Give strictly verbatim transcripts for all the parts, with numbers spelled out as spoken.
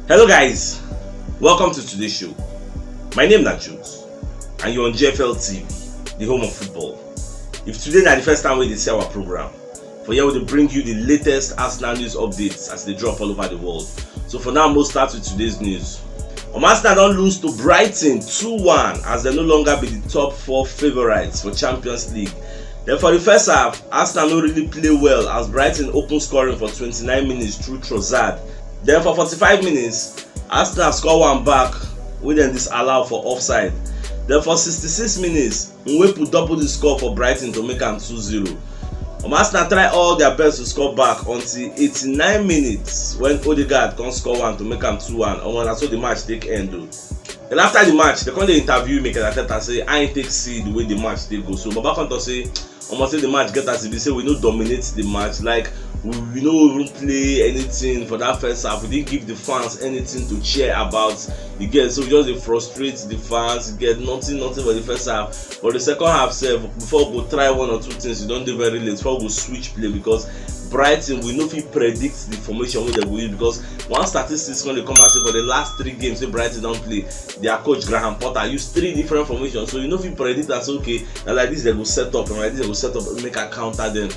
Hello guys, welcome to today's show. My name na Jules and you're on G F L T V, the home of football. If today na the first time wey you dey see our program, for here we dey bring you the latest Arsenal news updates as they drop all over the world. So for now, we'll start with today's news. Um, Arsenal don lose to Brighton two one as they no longer be the top four favourites for Champions League. Then for the first half, Arsenal no really play well as Brighton open scoring for twenty-nine minutes through Trossard. Then for forty-five minutes, Arsenal score one back wey dem disallow for offside. Then for sixty-six minutes, Mwepu double the score for Brighton to make am two zero. Um, Arsenal try all their best to score back until eighty-nine minutes when Odegaard come score one to make am two one. Omo, na so the match take end o. Then after the match, they come dey interview Mikel Arteta say I take see the way the match take go. So Baba come talk say, omo, say the match get as e be, say we no dominate the match, like we, we no even play anything for that first half. We didn't give the fans anything to cheer about. You get, so we just dey frustrate the fans. You get nothing, nothing for the first half. For the second half sef, before we go try one or two things, you don dey very late. Before we go switch play because Brighton, we no fit predict the formation wey dem go use because one statistics come dey come out say for the last three games wey Brighton don play, their coach Graham Potter use three different formations, so you no fit predict am say okay, na like this dem go set up and like this dem go set up make I counter them.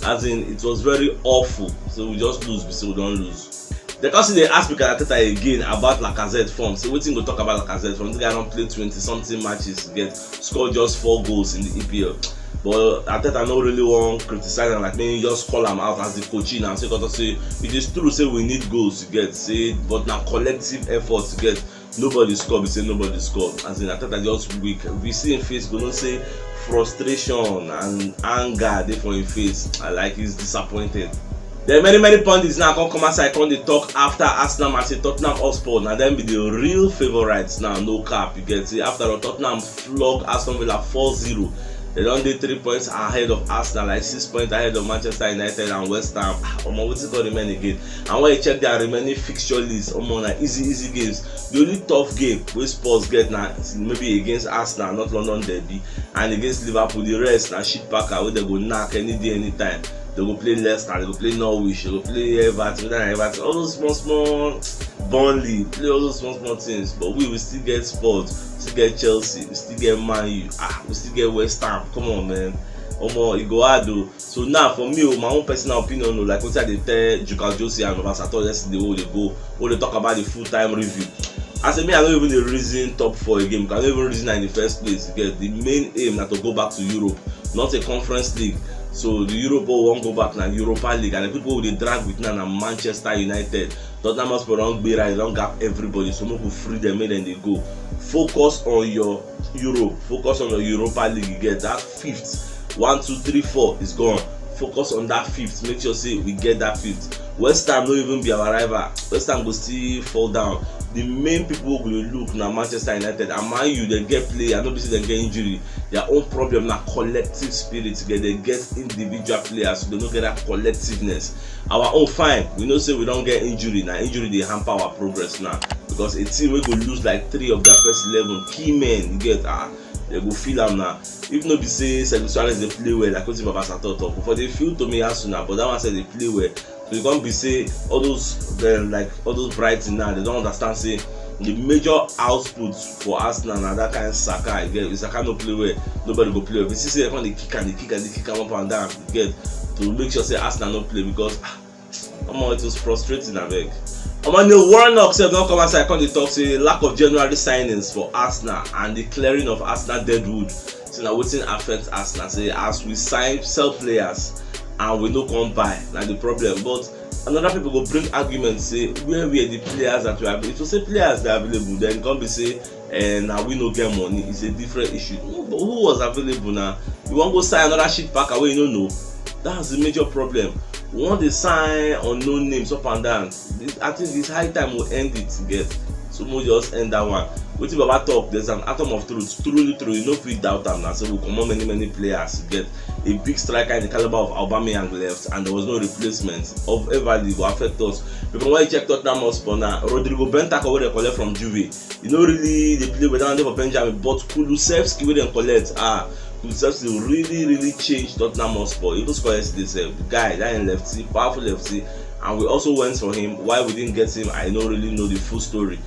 As in, it was very awful. So we just lose, we say we don lose. They come still dey ask Mikel Arteta again about Lacazette form. So wetin go talk about Lacazette form? This guy don play twenty something matches, get score just four goals in the E P L. But Arteta no really wan criticize am, like, make him just call am out as the coach now. Say, "Koto, say it is true say we need goals to get, say, but na collective effort to get." Nobody score, we say nobody score. As in, Arteta just weak. We see him face, go know say frustration and anger dey for him face. I like, he's disappointed. Then many many pundits now come come outside, come dey talk after Arsenal match say Tottenham Hotspur na dem be the real favourites now, no cap. You get, say after all, Tottenham flog Aston Villa four zero. They don dey three points ahead of Arsenal, like six points ahead of Manchester United and West Ham. Ah, omo, wetin go remain again? And when you check their remaining fixture list, omo, na easy easy games. The only tough game wey Spurs get na maybe against Arsenal, not London derby, and against Liverpool. The rest na shit packer wey dem go knack any day, anytime. They go play Leicester, they go play Norwich, they go play Everton, whether na Everton, all those small small, Burnley, play all those small small things. But we, we still get Spurs, we still get Chelsea, we still get Man U, ah, we still get West Ham. Come on, man. Omo, e go hard o. So now for me o, my own personal opinion o, like wetin I dey tell Juka Josie and Obasato yesterday wey we dey go, wey dey talk about the full time review. I say me, I no even dey reason top four again because I no even reason am in the first place. You get, the main aim na to go back to Europe, not a Conference League. So the Europe wey we wan go back na Europa League, and the people wey we dey drag with now na Manchester United. Tottenham Hotspur don gbera, e don gap everybody. So make we free them, make dem dey go. Focus on your Europe. Focus on your Europa League. You get that fifth. One, two, three, four is gone. Focus on that fifth. Make sure say we get that fifth. West Ham no even be our rival. West Ham go still fall down. The main people wey go dey look na Manchester United and Man U. Dem get player, no be say dem get injury. Their own problem na collective spirit. Dem get individual players, so dem no get that collectiveness. Our own fine. We know say we don get injury. Na injury dey hamper our progress now because a team wey go lose like three of their first eleven key men, you get, ah, dem go feel am now. If no be say Sergio Suarez dey play well, like wetin Baba Sato talk, but for the few Tomiyasu now, but that one sef dey play well. So e come be say all those, dem, like, all those Brighton now, dem don understand say the major output for Arsenal na that kind Saka. You get, if Saka no play well, nobody go play well. If you see say dem come dey kick am, dey kick am, dey kick am up and down, you get, to make sure say Arsenal no play because, ah, omo, it was frustrating, abeg. Omo, Neil Warnock sef don come outside, come dey talk say lack of January signings for Arsenal and the clearing of Arsenal deadwood, say na wetin affect Arsenal. Say as we sign, sell players and we no come buy, na the problem. But another people go bring argument say where were the players that were available? If you say players dey available, then come be say, eh, na we no get money, it's a different issue. No, but who was available now? You wan go sign another shit packer wey you no know? That's the major problem. We wan dey sign unknown names up and down. This, I think it's high time we end it, you get. So we just end that one. Wetin Baba talk, there's an atom of truth. Truly, truly, you no fit doubt am now. So we comot many, many players, you get. A big striker in the caliber of Aubameyang left, and there was no replacement. Of Everly go affect us. Because when you check Tottenham Hotspur now, Rodrigo Bentancur wey dem collect from Juve, e no really dey play well. That one dey for Benjamin, but Kulusevski wey dem collect, ah, Kulusevski really, really change Tottenham Hotspur. Even score yesterday sef, the guy, that him lefty, powerful lefty, and we also went for him. Why we didn't get him, I don't really know the full story.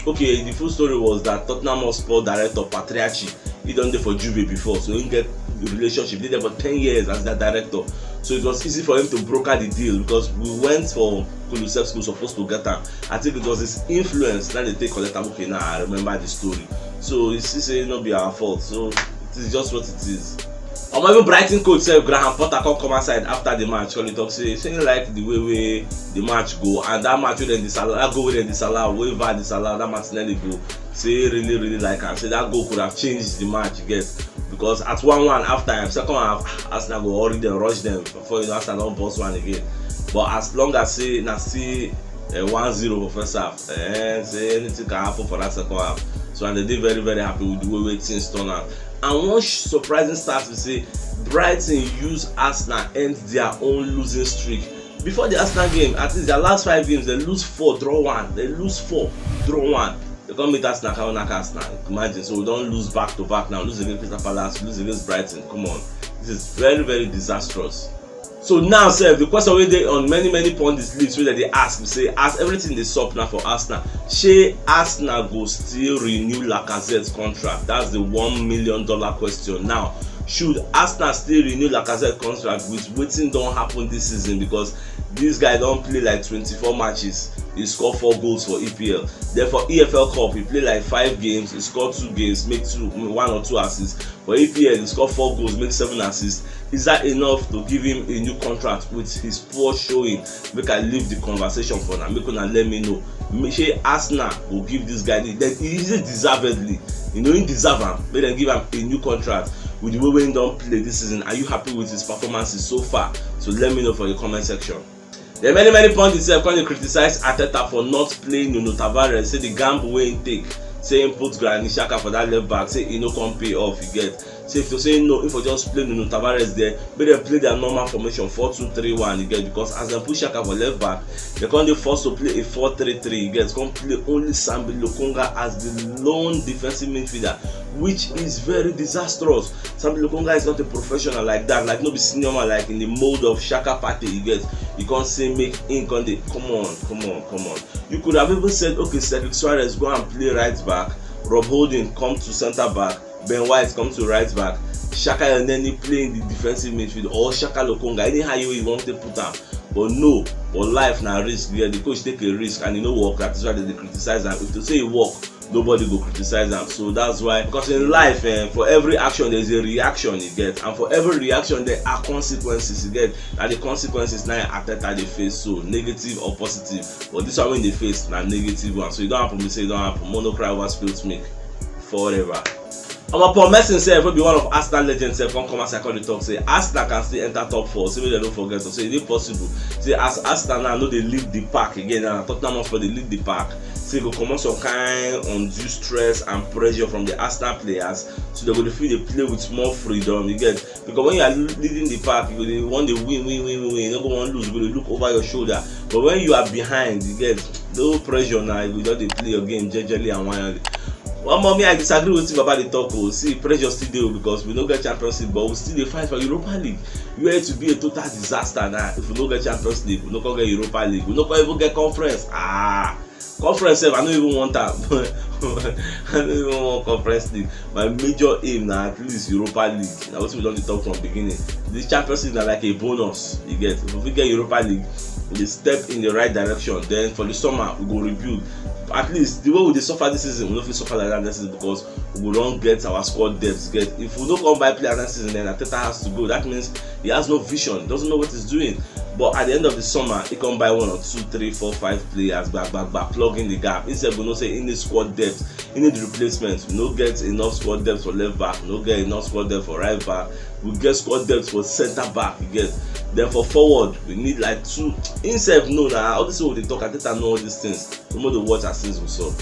Okay, the full story was that Tottenham Hotspur director Patriacci, he don dey for Juve before, so he get the relationship. He dey there for ten years as their director, so it was easy for him to broker the deal because we went for Kulusevski, who supposed to get am. I think it was his influence that they take collect am. Okay, now I remember the story. So you see, say no be our fault. So it is just what it is. Omo, even Brighton coach sef, Graham Potter, come come outside after the match, come dey talk say, say he like the way wey the match go, and that match wey dem disallow, that goal wey dem disallow, wey VAR disallow, that Martinelli goal, say he really, really like am. Say that goal could have changed the match, you get, because at one one half time, second half, Arsenal go hurry dem, rush dem, before you know Arsenal don burst one again. But as long as say na still uh, one zero for first half, eh, say anything can happen for that second half. So, and they dey very, very happy with the way wey things turn out. And one sh- surprising stat be say Brighton use Arsenal end their own losing streak. Before the Arsenal game, at least their last five games, they lose four, draw one. They lose four, draw one. They come meet Arsenal, come knock Arsenal. Imagine, so we don lose back to back now. Lose against Crystal Palace, lose against Brighton. Come on, this is very, very disastrous. So now sef, the question wey dey on many, many pundits lips wey dem dey ask be say, as everything dey sup now for Arsenal, shey Arsenal go still renew Lacazette contract? That's the one million dollar question now. Should Arsenal still renew Lacazette contract with wetin don happen this season? Because this guy don play like twenty-four matches, he score four goals for E P L. Then for E F L Cup, he play like five games, he score two games, make two, one or two assists. For E P L, he score four goals, make seven assists. Is that enough to give him a new contract with his poor showing? Make I leave the conversation for now. Make una let me know. Make sure Arsenal go give this guy the, then he is deservedly. You know, he deserve am. Make dem give am a new contract with the way wey he don play this season. Are you happy with his performances so far? So let me know for the comment section. Then many, many pundits sef come dey criticize Arteta for not playing Nuno Tavares, say the gamble wey he take, say he put Granit Xhaka for that left back, say he no come pay off, you get. Say if to say no, if we just play Nuno Tavares there, make dem play their normal formation four two three one, you get, because as dem put Xhaka for left back, they come dey forced to play a four three three, you get, come play only Sambi Lokonga as the lone defensive midfielder, which is very disastrous. Sambi Lokonga is not a professional like that, like no be senior man like in the mold of Xhaka Partey, you get. You can't say make him come dey, come on, come on, come on. You could have even said, okay, Cedric Soares, go and play right back, Rob Holding, come to centre back, Ben White, come to right back, Xhaka Elneny, play in the defensive midfield, or Xhaka Lokonga, anyhow you, you want to put am. But no, but life na risk, yeah, the coach take a risk and e no work, that is why they dey criticize am. If to say e work, nobody go criticize am. So that's why, because in life, eh, for every action there's a reaction, you get, and for every reaction there are consequences, you get. And the consequences now Arteta dey face, so negative or positive. But this one wey dey face na negative one. So e don happen, we say e don happen. Mono cry over spilt milk forever. Omo, Paul Merson sef, wey be one of Arsenal legends sef, come come outside come dey talk say Arsenal can still enter top four. Say make dem no forget, so say e dey possible. Say as Arsenal now no dey lead the pack again, now Tottenham Hotspur dey lead the pack. Say e go comot some kind undue stress and pressure from the Arsenal players, so they go dey feel dey play with more freedom. You get, because when you are leading the pack, you go dey want dey win, win, win, win, win. You no go wan lose. You go dey look over your shoulder. But when you are behind, you get no pressure now. You go just dey play your game jejely and quietly. One more, me, I disagree with wetin Baba dey talk o. See, pressure still dey o, because we no get Champions League, but we still dey fight for Europa League. Where to be a total disaster now if we no get Champions League, we no come get Europa League, we no come even get conference. Ah, conference sef, I no even want am. I no even want Conference League. My major aim na at least Europa League. Na wetin we don dey talk from beginning. This Champions League na like a bonus, you get. If we fit get Europa League, we dey step in the right direction. Then for the summer, we go rebuild. At least the way we dey suffer this season, we no fit suffer like that next season, because we go don get our squad depth. Get, if we no come buy players next season, then Arteta has to go. That means he has no vision, doesn't know what he's doing. But at the end of the summer, he come buy one or two, three, four, five players, back, back, back, plug in the gap. He sef go know say he need squad depth, he need replacement. We no get enough squad depth for left back, no get enough squad depth for right back. We get squad depth for centre back, you get. Then for forward, we need like two. He sef know na all this wey we dey talk, Arteta know all these things. We no dey watch as things go sup.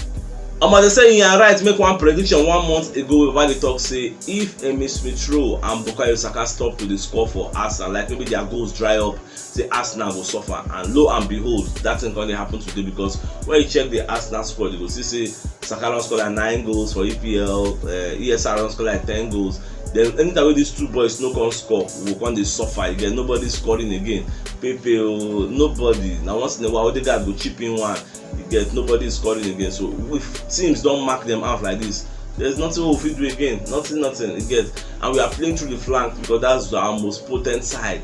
Omo, they say in your right make one prediction one month ago, we dey talk say if Emil Smith Rowe and Bukayo Saka stop to dey score for Arsenal, like maybe their goals dry up, say Arsenal go suffer. And lo and behold, that thing come dey happen today, because when you check the Arsenal squad, you go see say Saka don score like nine goals for E P L, uh, E S R don score like ten goals. Then anytime wey these two boys no come score, we go come dey suffer again. Nobody scoring again. Pepe o, nobody. Na once in a while Odegaard go chip in one. You get, nobody is scoring again. So if teams don mark them out like this, there's nothing we fit do again. Nothing, nothing. You get, and we are playing through the flank because that's our most potent side.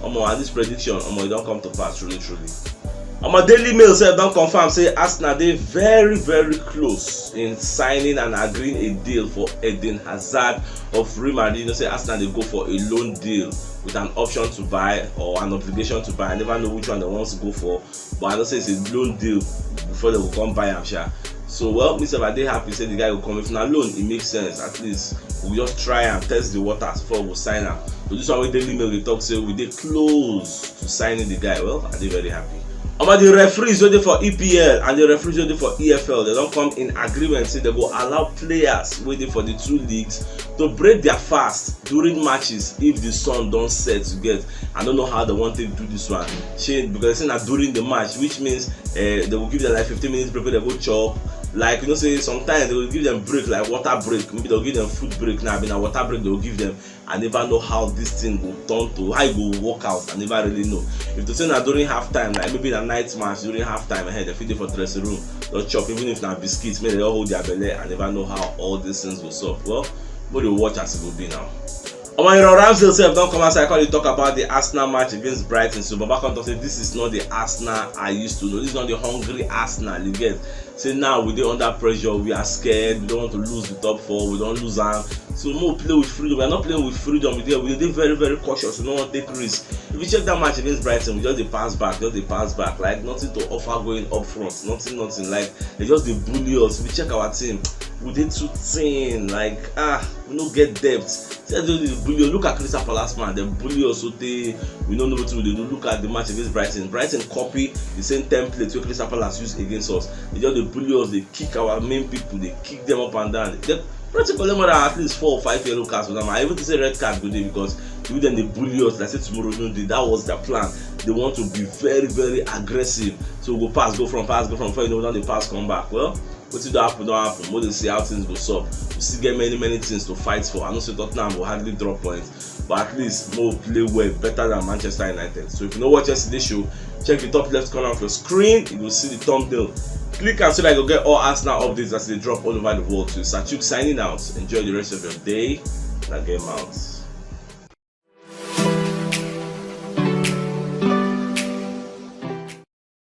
Omo, and this prediction, omo, e don come to pass, truly, truly. Omo, Daily Mail sef don confirm say Arsenal dey very, very close in signing and agreeing a deal for Eden Hazard of Real Madrid. You know say Arsenal dey go for a loan deal with an option to buy or an obligation to buy. I never know which one they want to go for, but I know say it's a loan deal before they go come buy am, sha. So, well, me sef, I dey happy say the guy go come. If na loan, it makes sense. At least we just try and test the waters before we sign am. So this one wey Daily Mail dey talk say we dey close to signing the guy. Well, I dey very happy. Omo, the referees wey dey for E P L and the referees wey dey for E F L, they don come in agreement say they go allow players wey dey for the two leagues to break their fast during matches if the sun don set. You get, I don't know how they wan take do this one. Shey, because say na during the match, which means, eh, they go give them like fifteen minutes break wey they go chop. Like, you know say sometimes they go give them break, like water break. Maybe they'll give them food break. Now, be na water break they go give them. I never know how this thing go turn to, how e go work out. I never really know. If to say na during half time, like maybe na night match during half time, ahead, they fit dey for dressing room, don chop, even if na biscuits, make they don hold their belle. I never know how all these things go solve. Well, we dey watch as e go be now. Omo, Aaron Ramsdale sef don come outside, come dey talk about the Arsenal match against Brighton. So Baba come talk say this is not the Arsenal I used to know. This is not the hungry Arsenal. You get, say now we dey under pressure, we are scared, we don't want to lose the top four, we don lose am. So make we play with freedom. We are not playing with freedom. We dey, we dey very, very cautious. We no wan take risk. If you check that match against Brighton, we just dey pass back, just dey pass back. Like, nothing to offer going up front, nothing, nothing. Like, they just dey bully us. If you check our team, we dey too thin. Like, ah, we no get depth. See as they dey bully us. Look at Crystal Palace, man. They bully us so tey we no know wetin we dey do. Look at the match against Brighton. Brighton copy the same template wey Crystal Palace use against us. They just dey bully us. They kick our main people. They kick them up and down. They, Brighton collect more than at least four or five yellow cards for them. I even think say red card go dey because we dem dey bully us like say tomorrow no dey. That was their plan. They want to be very, very aggressive. So we go pass, go from pass, go from before you know, we don dey pass, come back. Well, wetin don happen don happen. Make we see how things go solve. We still get many, many things to fight for. I know say Tottenham go hardly drop points, but at least make we play well, better than Manchester United. So if you no watch yesterday show, check the top left corner of your screen. You go see the thumbnail. Click am so that you go get all Arsenal updates as they drop all over the world. So Sachuk signing out. Enjoy the rest of your day. Na game out.